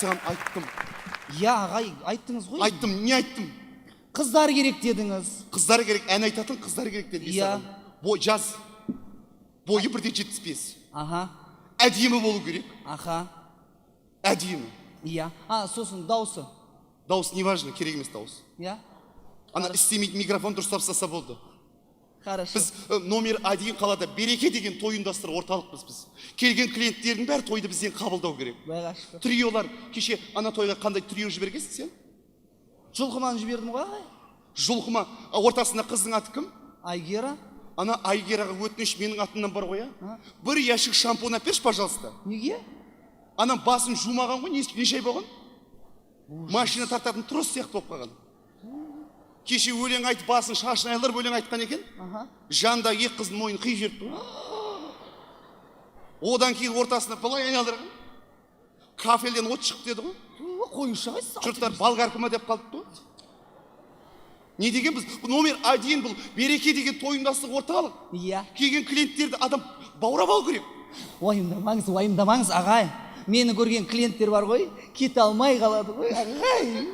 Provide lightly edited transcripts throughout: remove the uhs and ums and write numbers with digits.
Мен саған айттым. Иә, ағай, айттыңыз ғой. Айттым, не айттым? Қыздар керек дедіңіз. Қыздар керек, ән айтатын қыздар керек дедім мен Иә. саған. Бой жаз. Бойы 1,75. Аха. Әдемі болу керек. Аха. Әдемі. Иә. А, сосын дауысы. Дауыс не важно, керек емес дауыс. Иә. Ана істемейтін микрофон дұрыстап ұстаса болды. Хорошо. Біз номер один қалада Береке деген той ұйымдастыру орталықпыз біз. Келген клиенттердің бәрі тойды бізден қабылдау керек. Құдайға шүкір. Триолар, кеше ана тойға қандай трио жібергенсің сен? Жылқыманы жібердім ғой, ағай. Жұлқыма, ортасында қыздың аты кім? Айгера. Ана Айгераға өтініш менің атымнан бар ғой, а? Бір ящик шампунь әперші, пожалуйста. Неге? Ана басын жумаған ғой, не шай болған? Машина тартатын трос сияқты болып қалған. Кеше өлең айтып, басын шашын айналдырып өлең айтқан екен. Аха. Жанында екі қыздың мойнын қиып жіберіпті ғой. Одан кейін ортасына былай айналдырған. Кафелден от шықты деді ғой. Ту, қойыңызшы, ағай, сіз. Жұрттар болгарка ма деп қалыпты ғой. Не деген біз? Бұл номер один, бұл Береке деген той ұйымдастыру орталық. Иә. Келген клиенттерді адам баурап алу керек. Уайымдамаңыз, уайымдамаңыз, ағай. Мені көрген клиенттер бар ғой, кете алмай қалады ғой, ағай.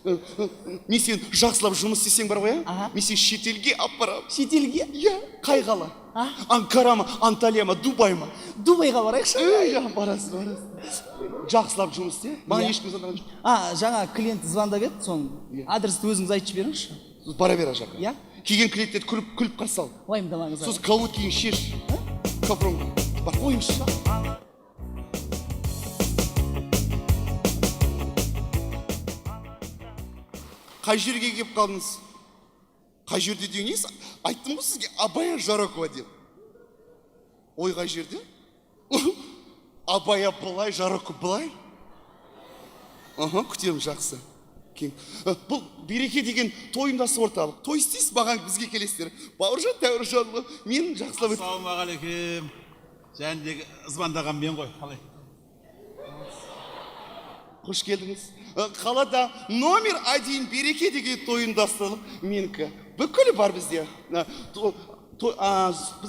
Мен сен жақсылап жұмыс істесең бар ғой, а? Аха. Мен сені шетелге алып барамын. Шетелге? Иә, қай қала? А? Анкара ма, Анталия ма, Дубай ма? Дубайға барайықшы. Ей, барасың, барасың. Жақсылап жұмыс істе. Маған Иә. ешкім звондаған жоқ. А, жаңа клиент звондап еді, соның Иә. адресті өзіңіз айтып жіберіңізші. Бара бер ар жаққа. Иә. Келген клиенттерді күліп, күліп қарсы ал. Уайымдамаңыз, ағай. Сосын колготкиіңді шеш. Капрон. Бар, қойыңызшы. Қай жерге келіп қалдыңыз? Қай жерде деген несі? Айттым ғой сізге, Абая Жарокова деп. Ой, қай жерде? Абая былай, Жарокова былай. Аха, күтемін, жақсы. Кең. Бұл Береке деген той ұйымдастыру орталық. Той істейсіз, маған бізге келесіздер. Бауыржан Тәуіржанұлы, мен жақсылап өт- Ассалаумағалейкум. Жәндегі звондаған мен ғой, қалай? Қош келдіңіз. Қалада номер один Береке деген той ұйымдастырылып, менікі. Бүкілі бар бізде. Біз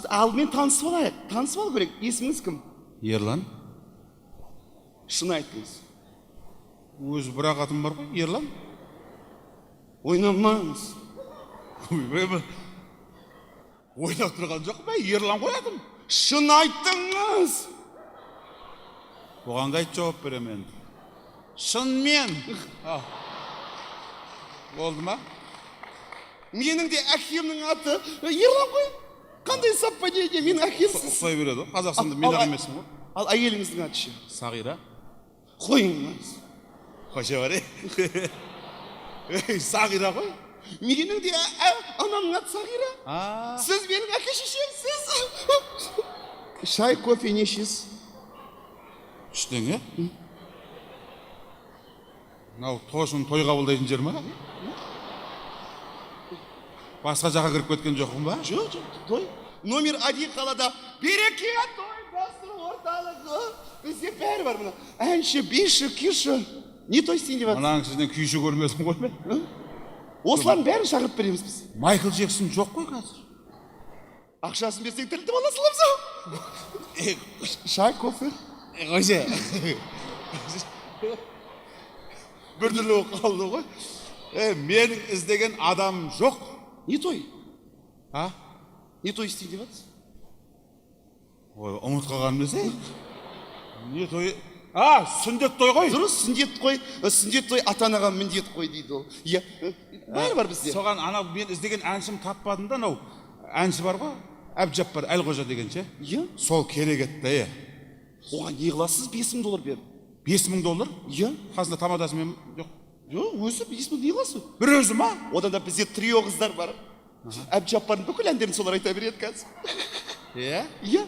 алдымен танысып алайық. Танысып алу керек. Есіміңіз кім? Ерлан. Шын айтыңыз. Өзі бір ақ атым бар ғой, Ерлан. Ойнамаңыз. Ойбай, ойнап тұрған жоқ па? Ерлан ғой атым. Шын айттыңыз. Оған қайтып жауап беремін енді? Шынымен. Ал. Болды ма? Менің де әкемнің аты Ерлан ғой. Қандай совпадение, менің әкемсіз. Ұқсай береді ғой. Қазақстанда мен ақ емеспін ғой. Ал әйеліңіздің аты ше? Сағира. Қойыңыз. Қойша бар, ей. Ей, Сағира ғой. Менің де анамның аты Сағира. А. Сіз менің әке шешемсіз. Шай, кофе не ішесіз? Ештеңе. Мынау тосын той қабылдайтын жер ма? Басқа жаққа кіріп кеткен жоқпын ба? Жоқ, жоқ, той. Номер один қалада Береке той ұйымдастыру орталығы. Бізде бәрі бар мына. Әнші, биші, күйші. Не той істейін деп жатырсыз? Мынаның ішінен күйші көрмедім ғой мен. Осылардың бәрін шақырып береміз біз. Майкл Джексон жоқ қой қазір. Ақшасын берсең тірілтіп ала саламыз. Шай, кофе. Қойшы. Біртүрлі болып қалды ғой. Менің іздеген адам жоқ. Не той? А? Не той істейін деп жатырсыз? Ой, ұмытып қалғаным десе. Не той? А, сүндет той ғой. Дұрыс, сүндет қой. Сүндет той ата-анаға міндет қой дейді ол. Иә, бәрі бар бізде. Соған анау мен іздеген әншім таппадым да, анау әнші бар ғой, Әбдіжаппар Әлқожа деген ше. Иә. Сол керек еді да, е. Оған не қыласыз 5000 доллар беріп? 5000 доллар? Иә. Қасында тамадасымен жоқ. Жоқ, өзі 5000 не қыласыз? Бір өзі ма? Одан да бізде трио қыздар бар. Әбдіжаппардың бүкіл әндерін солар айта береді қазір. Иә? Иә.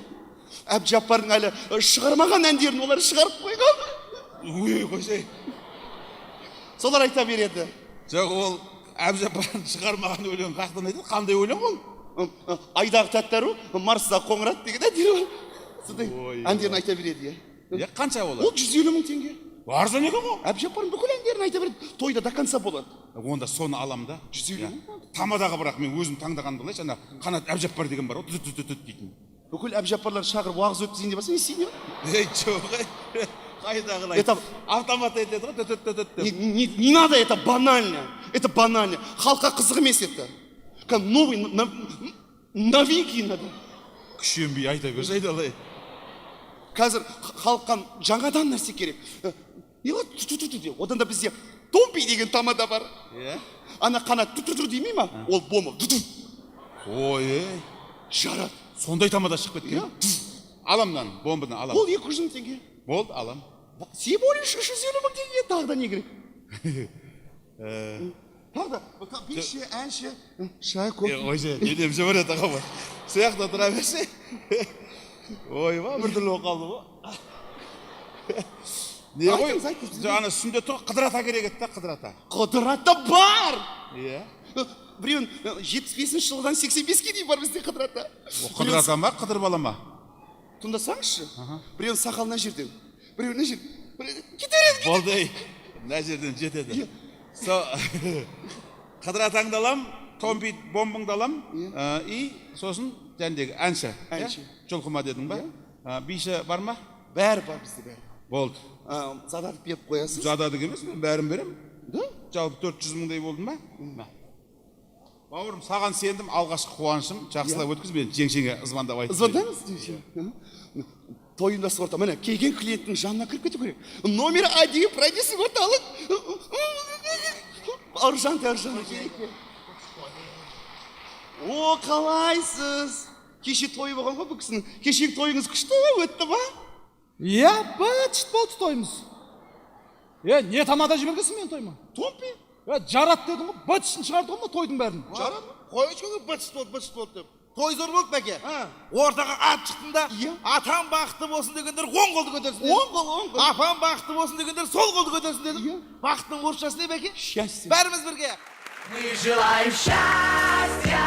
Әбдіжаппардың әлі шығармаған әндерін олар шығарып қойған. Ой, қойсай. Солар айта береді. Жоқ, ол Әбдіжаппардың шығармаған өлең қаяқтан айтады? Қандай өлең ол? Айдағы тәтті ару, Марста қоңырат деген әндері бар. Сондай Ой. әндерін айта береді, иә. Иә, қанша олар? Ол 150 мың теңге. Арзан екен ғой. Әбдіжаппардың бүкіл әндерін айта береді. Тойда до конца болады. Онда соны аламын да. 150 мың. Тамадаға бірақ мен өзім таңдағанды былайшы, ана Қанат Әбдіжаппар деген бар ғой, түт түт түт дейтін. Бүкіл Әбдіжаппарларды шақырып уағыз өткізейін деп жатсаң, не істейін деп? Ей, жоқ, ей. Қайдағылай. Это- Автомат айтады ғой, төт төт төт Не, деп. не, не надо, это банально. Это банально. Халыққа қызық емес это. Кәдімгі новый, новинки надо. Күшенбей айта берші, айдалай. Қазір халыққа жаңадан нәрсе керек. Не вот ту ту ту деп. Одан да бізде Томпи деген тамада бар. Иә. Ана қанат ту ту ту демей ма? Ол бомба. Ту ту. Ой, ей. Жарады. Сондай тамада шығып кеткен. Иә. Алам мынаны, бомбаны алам. Ол 200 мың теңге. Болды, алам. Всего лишь 350 мың теңге. Тағы да не керек? Тағы да биші, әнші, шай, кофе. Ой, же, не деп жібереді аға. Сол жақта тұра берші. Ойбай, біртүрлі болып қалды ғой. Не ғой? Айтыңыз, айтыңыз. Жоқ, ана сүндет той Қыдыр ата керек еді да, Қыдыр ата. Қыдыр ата бар. Иә. Біреуін 75-жылдан 85-ке дейін бар бізде Қыдыр ата. Қыдыр ата ма, Қыдыр бала ма? Тыңдасаңызшы. Біреуін сақал мына жерден, біреуін мына жерден. Кете береді. Болды, ей. Мына жерден жетеді. Со Қыдыр атаңды алам, томпи бомбыңды алам, и сосын жәндегі әнші. Иә? Әнші. Жылқыма дедің ба? Биші бар ма? Бәрі бар бізде, бәрі. Болды. Задатып беріп қоясыз. Зададық емес, мен бәрін беремін. Да? Жалпы 400 мыңдай болды ма? Бауырым, саған сендім, алғашқы қуанышым. Жақсылап өткіз, мен жеңшеңе звондап айттым. Звондаңыз деші. Той ұйымдастыру орта. Міне, келген клиенттің жанына кіріп кету керек. Номер один продюсер орталық. Аружан, Аружан. О, қалайсыз? Кеше той болған ғой бұл кісінің. Кешегі тойыңыз күшті өтті ма? Иә, быт болды тойымыз. Е, не тамада жібергенсің менің тойыма? Томпи. Е, жарат дедің ғой, быт шытын шығарды ғой мына тойдың бәрін. Жарады. Қойшы көке, быт шыт болды, быт шыт болды деп. Той зор болды, бәке. Ортаға ат шықтым да, Иә. атам бақытты болсын дегендер оң қолды көтерсін дедім. Оң қол, оң қол. Апам бақытты болсын дегендер сол қолды көтерсін дедім. Иә. Бақыттың орысшасы не, бәке? Счастье. Бәріміз бірге. Мы желаем счастья.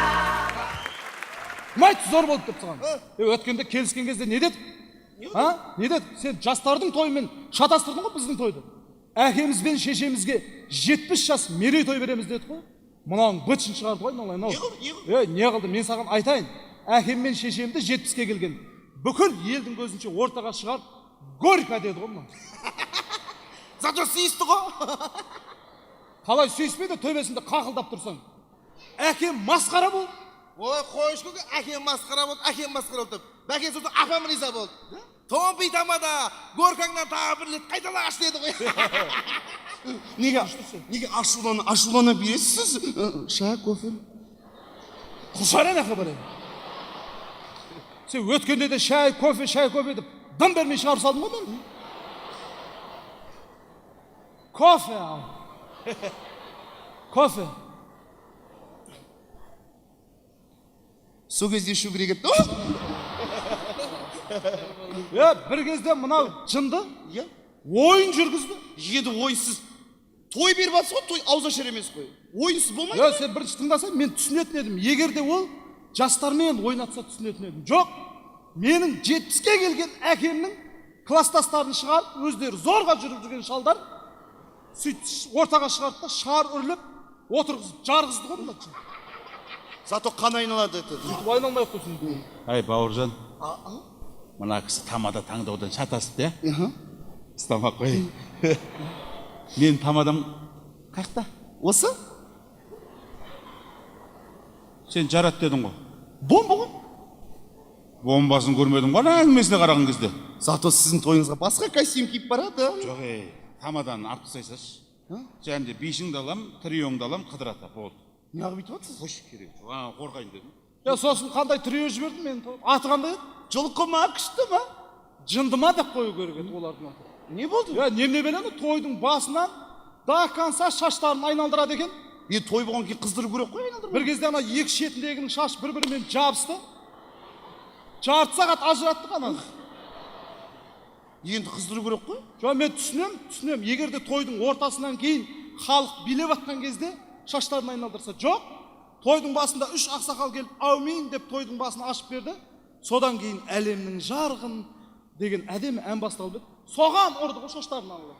Кім айтты зор болды деп саған? Е, өткенде келіскен кезде не дедік? А? Не дедік? Сен жастардың тойымен шатастырдың ғой біздің тойды. Әкеміз бен шешемізге 70 жас мерейтой береміз дедік қой. Мынауың быт-шытын шығарды ғой, айналайын ау. Не қылды, не қылды? Е, не қылды? Мен саған айтайын. Әкем мен шешемді 70-ке келген. Бүкіл елдің көзінше ортаға шығарып, горько деді ғой мынау. Зато сүйісті ғой. Қалай сүйіспейді, төбесінде қақылдап тұрсаң. Әкем масқара болды. Ой, қойшы көке, әкем масқара болды, әкем масқара болды деп. Бәке сосын апам риза болды. Томпи тамада, горкаңнан тағы бір рет қайталағаш деді ғой. Неге, неге ашулана бересіз? Шай, кофе. Құшар ана хабар. Сен өткенде де шай, кофе, шай, кофе деп дым бермей шығарып салдың ғой мені. Кофе ал. Кофе. Сол кезде ішу керек еді. Е, бір кезде мынау жынды Иә. ойын жүргізді. Енді ойынсыз той беріп жатсыз ғой, той ауызашар емес қой. Ойынсыз болмайды. Е, сен бірінші тыңдасаң, мен түсінетін едім. Егер де ол жастармен ойнатса түсінетін едім. Жоқ, менің 70-ке келген әкемнің класстастарын шығарып, өздері зорға жүріп жүрген шалдар сөйтіп ортаға шығарды да шар үрлеп отырғызып жарғызды ғой мына жын. Зато қан айналады это. Сөйтіп айналмай ақ қойсын. Ай, Бауыржан. Мына кісі тамада таңдаудан шатасыпты, иә? Ұстамақ қой. Мен тамадам қаяқта? Осы? Сен жарат дедің ғой. Бомба ғой. Бомбасын көрмедім ғой, ана әңгімесіне қараған кезде. Зато сіздің тойыңызға басқа костюм киіп барады. Жоқ, ей, тамаданы алып тастай салшы. Және де бишіңді алам, триоңды алам, Қыдыр ата, болды. Неғып бүйтіп жатсыз? Қойшы, керек жоқ. Ана қорқайын дедім. Е, сосын қандай трио жібердің менің тойыма? Аты қандай еді? Жылқы ма, күшті ма? Жынды ма деп қою керек еді олардың аты. Не болды? Е, немене белені тойдың басынан до конца шаштарын айналдырады екен. Е, той болған кейін қыздыру керек қой, айналдырмай. Бір кезде ана екі шетіндегінің шаш бір-бірімен жабысты. Жарты сағат ажыраттық ананы. Енді қыздыру керек қой. Жоқ, мен түсінемін, түсінемін. Егер де тойдың ортасынан кейін халық билеп жатқан кезде шаштарын айналдырса, жоқ. Тойдың басында үш ақсақал келіп әумин деп тойдың басын ашып берді. Содан кейін әлемнің жарығын деген әдемі ән басталып еді. Соған ұрды ғой шаштарын алып.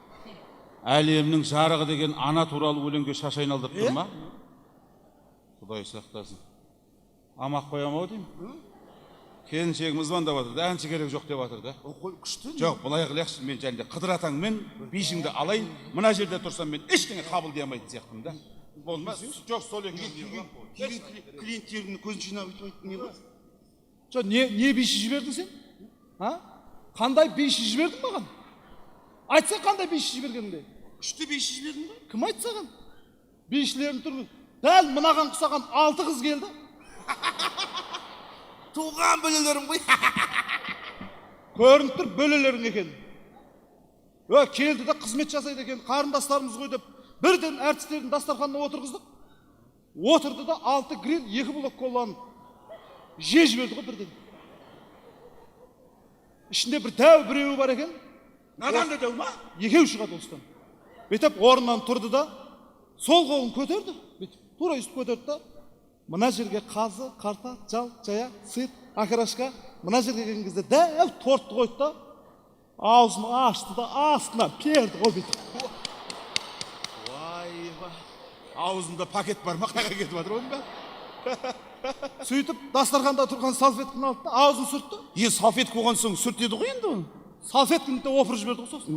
Әлемнің жарығы деген ана туралы өлеңге шаш айналдырып тұр ма? Құдай сақтасын. Амақ қоям ау деймін. Келіншегім звондап жатыр да, әнші керек жоқ деп жатыр да. Қой, күшті. Жоқ, былай қылайықшы, мен және де Қыдыр атаңмен бишіңді алайын, мына жерде тұрсам мен ештеңе қабылдай алмайтын сияқтымын да. Болды ма? Жоқ, сол екеуін. Келген клиенттердің көзін жинап өйтіп айтты, не ғой? Жоқ, не биші жібердің сен? А? Қандай биші жібердің маған? Айтса, қандай биші жібергеніңді? Күшті биші жібердің ғой. Кім айтты саған? Бишілердің түрі дәл мынаған ұқсаған алты қыз келді. Туған бөлелерім ғой. Көрініп тұр бөлелерің екен. Ö, келді де қызмет жасайды екен, қарындастарымыз ғой деп бірден әртістердің дастарханына отырғыздық. Отырды да алты гриль, екі блок коланы же жіберді ғой бірден. Ішінде бір дәу біреуі бар екен. Надан да дәу ма? Екеу шығады осыдан. Бүйтіп орнынан тұрды да сол қолын көтерді, бүйтіп тура өйстіп көтерді да, мына жерге қазы, қарта, жал, жая, сыр, окрошка, мына жерге келген кезде дәу тортты қойды да, аузын ашты да астынан перді ғой бүйтіп. Уайба. Аузында пакет бар ма? Қайға кетіп жатыр оның бәрі? Сөйтіп дастарханда тұрған салфетканы алды да аузын сүртті. Е, салфетка болған соң сүртеді ғой енді оны. Салфетканы да опырып жіберді ғой сосын.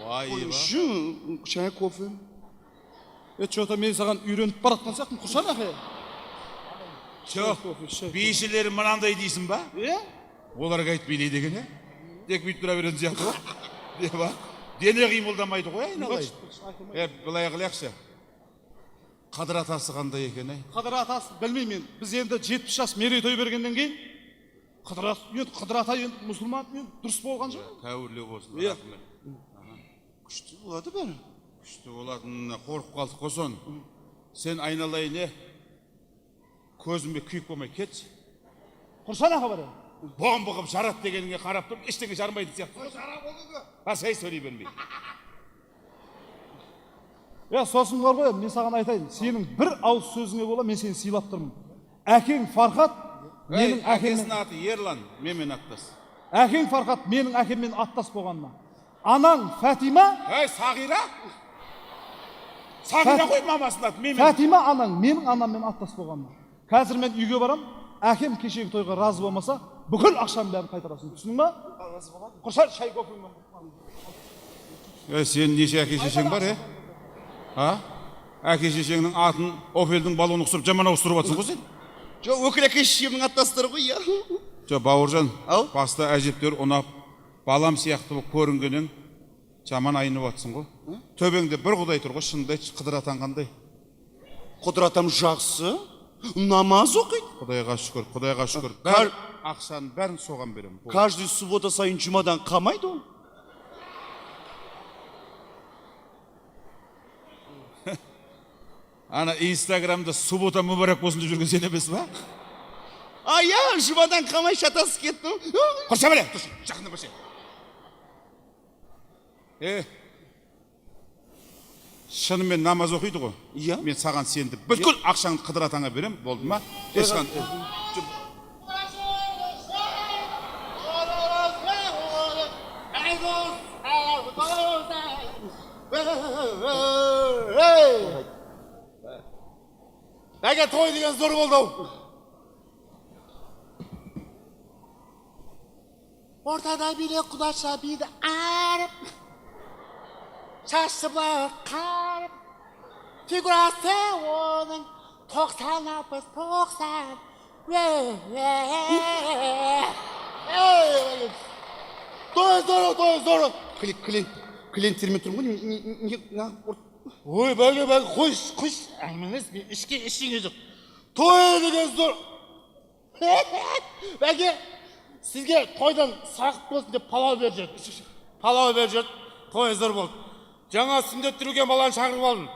Уайба. Шу, чай, кофе. Е, че-то мен саған үйреніп бара жатқан сияқтымын, құршан ақы. Жоқ, бишілер мынандай дейсің ба? Е? Олар қайтып билейді екен, е? Тек бүйтіп тұра беретін сияқты ғой. Не ба? Дене қимылдамайды ғой, айналайын. Е, былай қылайықшы. Қыдыр атасы қандай екен, ей? Қыдыр атасы білмеймін енді. Біз енді 70 жас мерейтой бергеннен кейін Қыдыр ата, енді Қыдыр ата енді мұсылман, енді дұрыс болған жоқ. Тәуірлеу болсын, Иә. рахмет. Күшті болады бәрі. Күшті болатынына қорқып қалдық қой соны. Сен айналайын, е? Көзіме күйік болмай кетші. Құрсан аға бар енді. Бомба қылып жарады дегеніңе қарап тұрып, ештеңе жармайтын сияқты. А сәй сөйлей бермей. Е, сосын бар ғой, мен саған айтайын, сенің бір ауыз сөзіңе бола мен сені сыйлап тұрмын. Әкең Фархат менің Ей, әкеммен әкесінің аты Ерлан, менімен аттас. Әкең Фархат менің әкеммен аттас болғанына. Анаң Фатима, Ей, Сағира? Сағира ғой мамасының аты, менімен. Фатима анаң менің анаммен аттас болғанына. Қазір мен үйге барам, әкем кешегі тойға разы болмаса, бүкіл ақшамның бәрін қайтарасың. Түсіндің ба? Разы болады. Құрсан шай кофеңмен. Ей, сенің неше әке шешең бар, е? А? Әке шешеңнің атын Опельдің баллоны ұқсап жаман ауыстырып жатсың ғой сен. Жоқ, өкіл әке шешемнің аттастары ғой, иә. Жоқ, Бауыржан, Ау? баста әжептәуір ұнап, балам сияқты болып көрінгеннен жаман айнып жатсың ғой. Төбеңде бір құдай тұр ғой, шынымды айтшы, Қыдыр атаң қандай? Қыдыр атам жақсы, намаз оқиды. Құдайға шүкір, Құдайға шүкір. Кар- Бәр, ақшаның бәрін соған беремін. Болды. Каждый суббота сайын жұмадан қалмайды ол. Ана инстаграмда суббота мүбәрәк болсын деп жүрген сен емес па? А, иә, жұмадан қалмай шатасып кеттім. Құрша бері, тұршы, жақындамашы. Е, шынымен намаз оқиды ғой. Иә. Мен саған сендім. Бүткіл ақшаңды Қыдыр атаңа берем, болды ма? Ешқан. Бәке, той деген зор болды ау. Ортада биле құдаша биді арып, шашы былай қарып, фигурасы оның 90, 60, 90. Той здорово, той здорово. Клиенттермен тұрмын ғой, не, неғып Ой, бәке, бәке, қойшы, қойшы, әңгіме емес, мен ішке ештеңе жоқ. Той деген зор. Бәке, сізге тойдан сақыт болсын деп палау беріп жүрді. Палау беріп жүрді, той зор болды. Жаңа сүндеттірілген баланы шақырып алдым.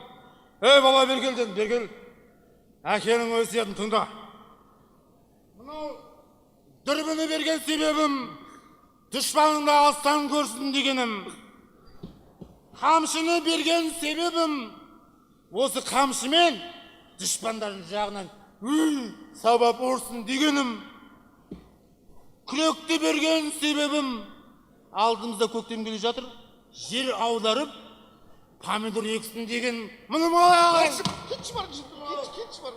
Ей, бала, бері кел дедім, бері кел. Әкенің өсиетін тыңда. Мынау дүрбіні берген себебім, дұшпаныңды алыстан көрсін дегенім. Қамшыны берген себебім, осы қамшымен дұшпандардың жағынан өй сабап ұрсын дегенім. Күректі берген себебім, алдымызда көктем келе жатыр, жер аударып помидор ексін деген. Мұны маған Кетші бар, кетші, кетші бар.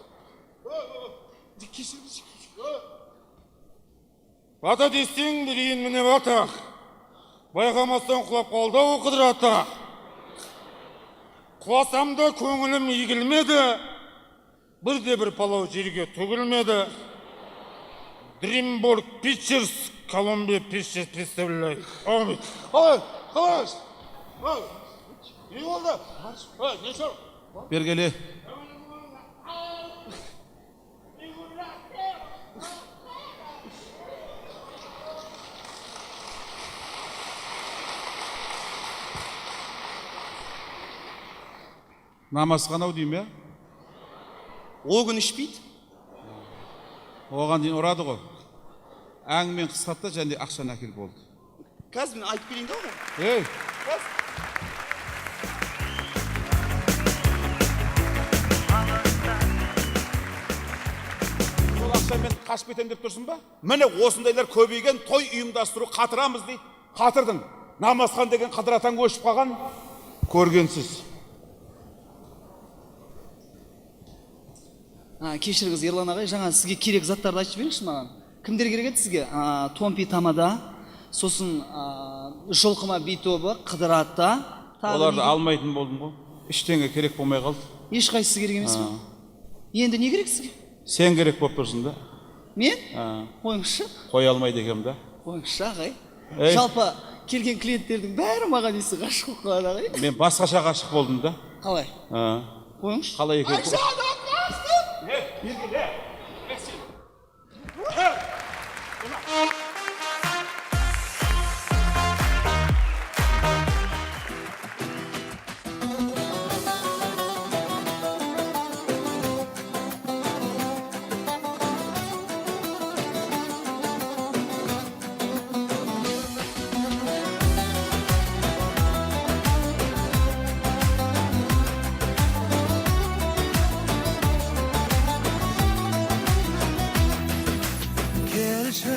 Кешіріңізші. Ата десең білейін міне ата. Байқамастан құлап қалды ау Қыдыр ата. Құласам да көңілім игілмеді. Бірде бір палау жерге төгілмеді. DreamWorks Pictures, Columbia Pictures представляет. Ой, ой, қалай? Ой, не болды? Ой, не шор? Бергеле. Намазхан ау деймін, иә? О күні ішпейді. Оған дейін ұрады ғой. Әңгімені қысқарт та және ақшаны әкел болды. Қазір мен айтып берейін да оған. Ей! Қазір. Сол ақшамен қашып кетемін деп тұрсың ба? Міне осындайлар көбейген, той ұйымдастыру қатырамыз дейді. Қатырдың. Намазхан деген Қыдыр атаң өшіп қалған. Көргенсіз. Кешіріңіз, Ерлан ағай, жаңа сізге керек заттарды айтып жіберіңізші маған. Кімдер керек еді сізге? Томпи тамада, сосын Жолқыма би тобы, Қыдыр ата. Тағы Оларды не керек? Алмайтын болдым ғой. Ештеңе керек болмай қалды. Ешқайсысы керек емес пе? Енді не керек сізге? Сен керек болып тұрсың да. Мен? Қойыңызшы. Қоя алмайды екенмін да. Қойыңызшы, ағай. Ей. Жалпы келген клиенттердің бәрі маған есі ғашық болып қалады, ағай. Мен басқаша ғашық болдым да. Қалай? Қойыңызшы. Қалай екен? Келші,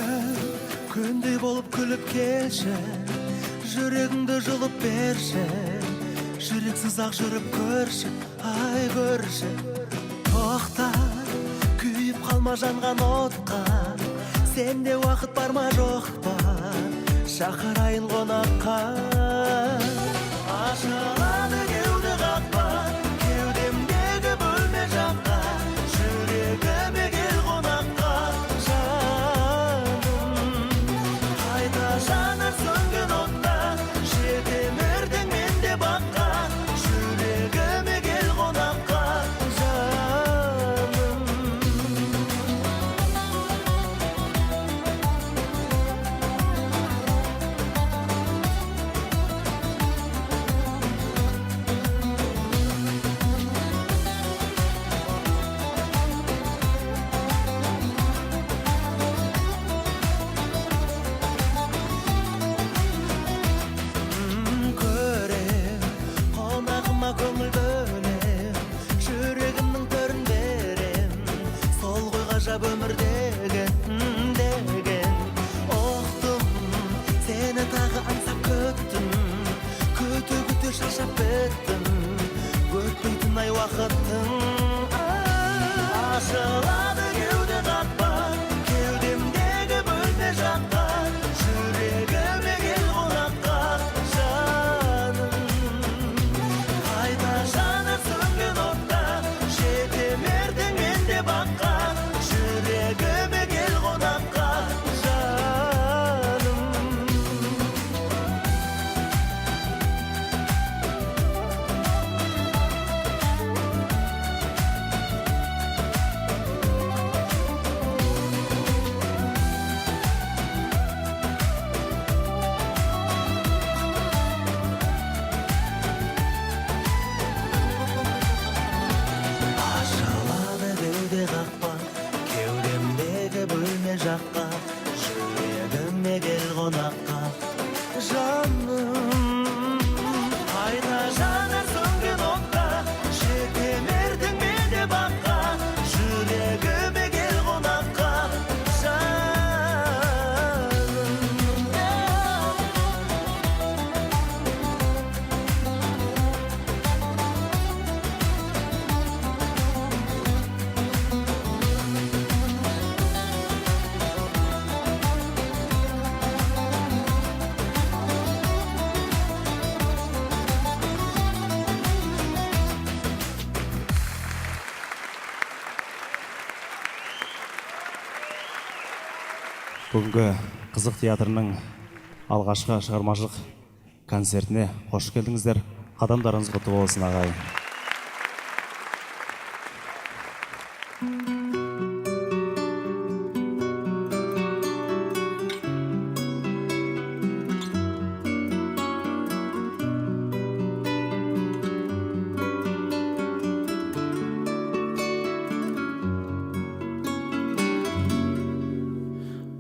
күндей болып күліп келші, жүрегіңді жұлып берші, жүрексіз ақ жүріп көрші, ай көрші. Тоқта, күйіп қалма жанған отқа, сенде уақыт бар ма жоқ па, шақырайын қонаққа. Ашылады кеуде қақпа, кеудемдегі бөлме жаққа, жүрегіме кел қонаққа, жаным. Қайта жанар сөнген отта, жетем ертең мен де баққа, жүрегіме кел қонаққа, жаным. Көрем, қонағыма көңіл бөлем, жүрегімнің төрін берем, сол ғой ғажап өмір деген, деген. Ұқтым, сені тағы аңсап күттім, күте күте шаршап біттім, өтпейтін ай уақыттың. Ашылады кеуде қақпа, кеудемдегі бөлме жаққа, жүрегіме кел қонаққа, жаным. Қайта жанар сөнген отта, жетем ертең мен де баққа, жүрегіме кел қонаққа, жаным. Ашылады кеуде қақпа, кеудемдегі бөлме жаққа, жүрегіме кел қонаққа, жаным. Қайта жанар сөнген отқа, жетем ертең мен де баққа, жүрегіме кел қонаққа, жаным. Бүгінгі Қызық театрының алғашқы шығармашылық концертіне қош келдіңіздер. Қадамдарыңыз құтты болсын, ағайын.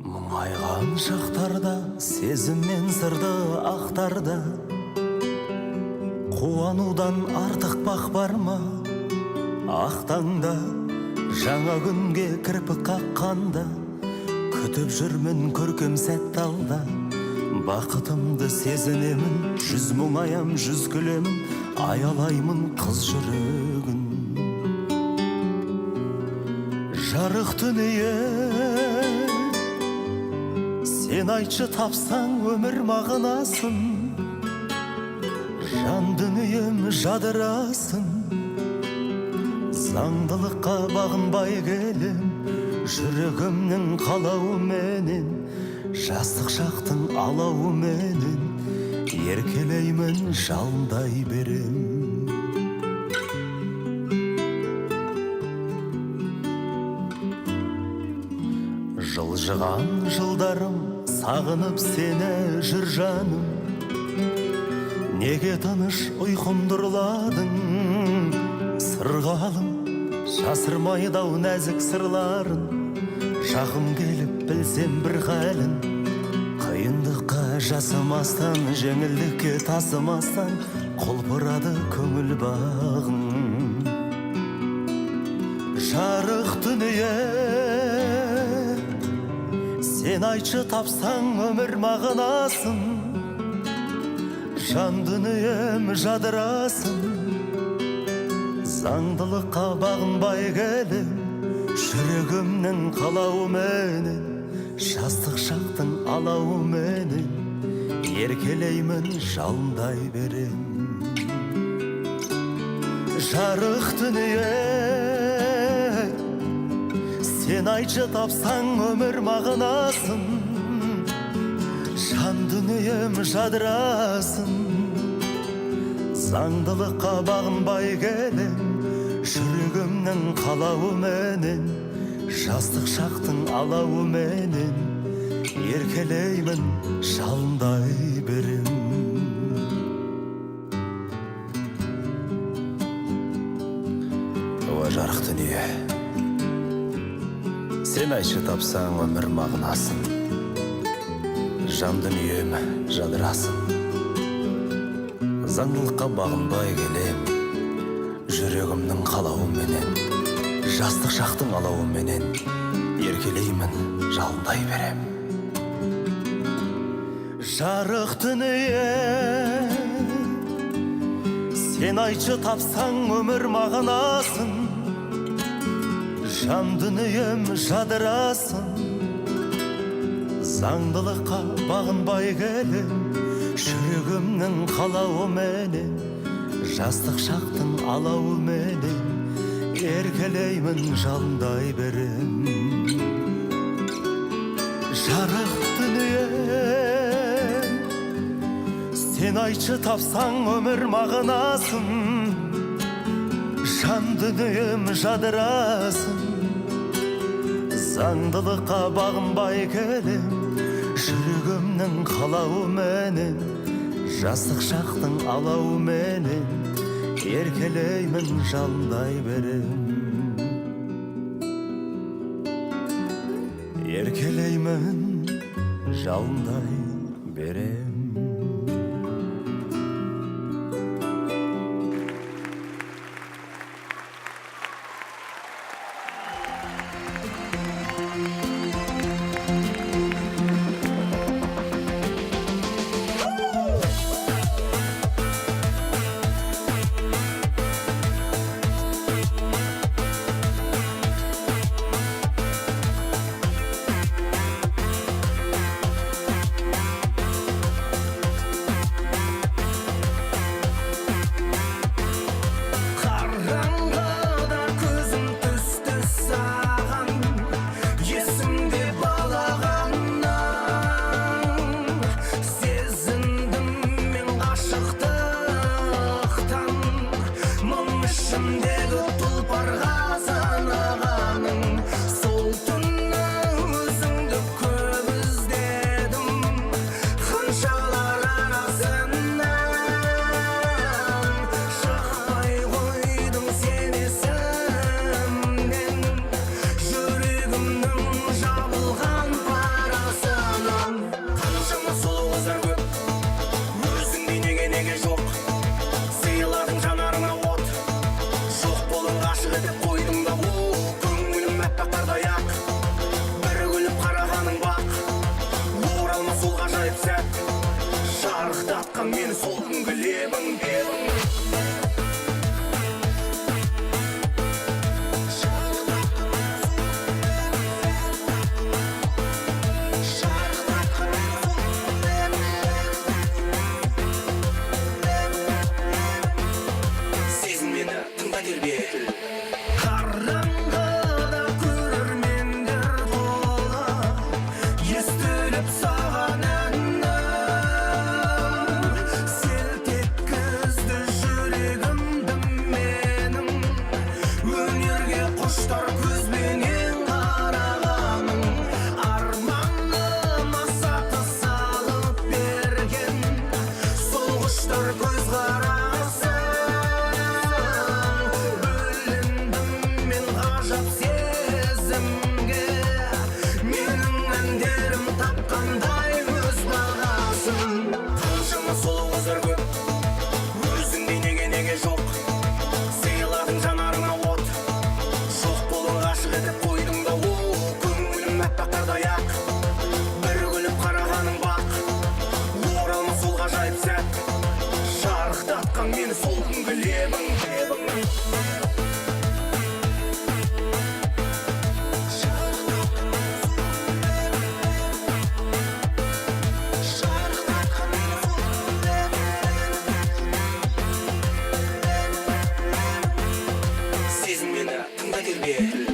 Мұңайған шақтарда сезім мен сырды ақтарда, қуанудан артық бақ бар ма? Ақ таңда жаңа күнге кірпік қаққанда, күтіп жүрмін көркем сәт алда. Бақытымды сезінемін, жүз мұңаям, жүз күлемін, аялаймын қыз жүрегін. Жарық дүние, сен айтшы, тапсаң өмір мағынасын, жан дүнием жадырасын. Заңдылыққа бағынбай келем, жүрегімнің қалауыменен, жастық шақтың алауыменен, еркелеймін, жалындай берем. Жылжыған жылдарым, сағынып сені жүр жаным, неге тыныш ұйқымды ұрладың? Сырғалым, жасырмайды ау нәзік сырларын, жақын келіп білсем бір халін. Қиындыққа жасымастан, жеңілдікке тасымастан, құлпырады көңіл бағың. Жарық дүние, сен айтшы, тапсаң өмір мағынасын, жан дүнием жадырасын. Заңдылыққа бағынбай келем, жүрегімнің қалауыменен, жастық шақтың алауыменен, еркелеймін, жалындай берем. Жарық дүние, сен айтшы, тапсаң өмір мағынасын, жан дүнием жадырасын. Заңдылыққа бағынбай келем, жүрегімнің қалауыменен, жастық шақтың алауыменен, еркелеймін, жалындай берем. Уа, жарық дүние, сен айтшы, тапсаң өмір мағынасын, жан дүнием жадырасын. Заңдылыққа бағынбай келем, жүрегімнің қалауыменен, жастық шақтың алауыменен, еркелеймін, жалындай берем. Жарық дүние, сен айтшы, тапсаң өмір мағынасын, жан дүнием жадырасын. Заңдылыққа бағынбай келем, жүрегімнің қалауыменен, жастық шақтың алауыменен, еркелеймін, жалындай берем. Жарық дүние, сен айтшы, тапсаң өмір мағынасын, жан дүнием жадырасын. Заңдылыққа бағынбай келем, жүрегімнің қалауыменен, жастық шақтың алауыменен, еркелеймін, жалындай берем. Еркелеймін, жалындай берем. ғажайып сәт. Шарықтатқан мені сол күнгі лебің, лебің. Сезін мені, тыңда тербетіл. Қараңғыда көрермендер толы, естіліп саған әнім. Селт еткізді жүрегімді менің, өнерге құштар көзбенен қарағаның. Арманыма саты салып берген сол құштар көзқарасың. Бөлендім мен ғажап сезімге, менің әндерім тапқандай өз бағасын. Қаншама сұлу қыздар көп, өзіңдей неге неге жоқ. Сыйладың жанарыңа от, жоқ болың ғашық етіп қойдың да о. Көңілім аппақ қардай ақ, бір күліп қарағаның бақ. Оралмас сол ғажайып сәт, шарықтатқан мені сол күнгі лебің, лебің. Сезін мені, тыңда тербетіл.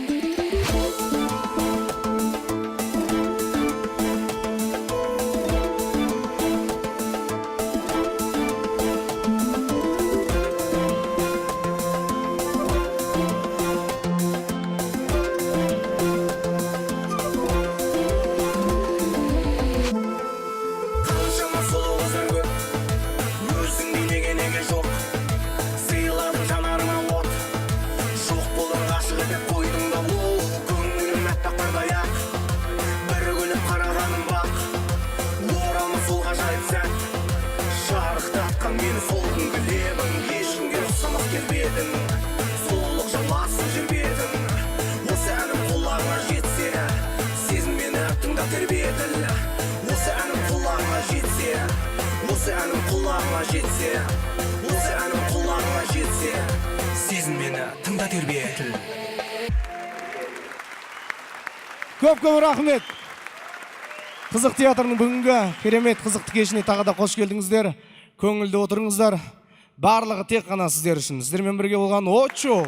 Қаншама сұлу қыздар көп, өзіңдей неге неге жоқ. Сыйладың жанарыңа от, жоқ болдың ғашық етіп қойдың да о. Көңілім аппақ қардай ақ, бір күліп қарағаның бақ. Оралмас сол ғажайып сәт, шарықтатқан мені сол күнгі лебің. Ешкімге ұқсамас келбетің, сұлулық жауласын жер бетін. Осы әнім құлағыңа жетсе, сезін мені, тыңда тербетіл. Осы әнім құлағыңа жетсе, осы әнім құлағыңа жетсе, осы әнім құлағыңа жетсе, сезін мені, тыңда тербетіл. Көп көп рахмет. Қызық театрының бүгінгі керемет қызықты кешіне тағы да қош келдіңіздер. Көңілді отырыңыздар. Барлығы тек қана сіздер үшін. Сіздермен бірге болған Очоу.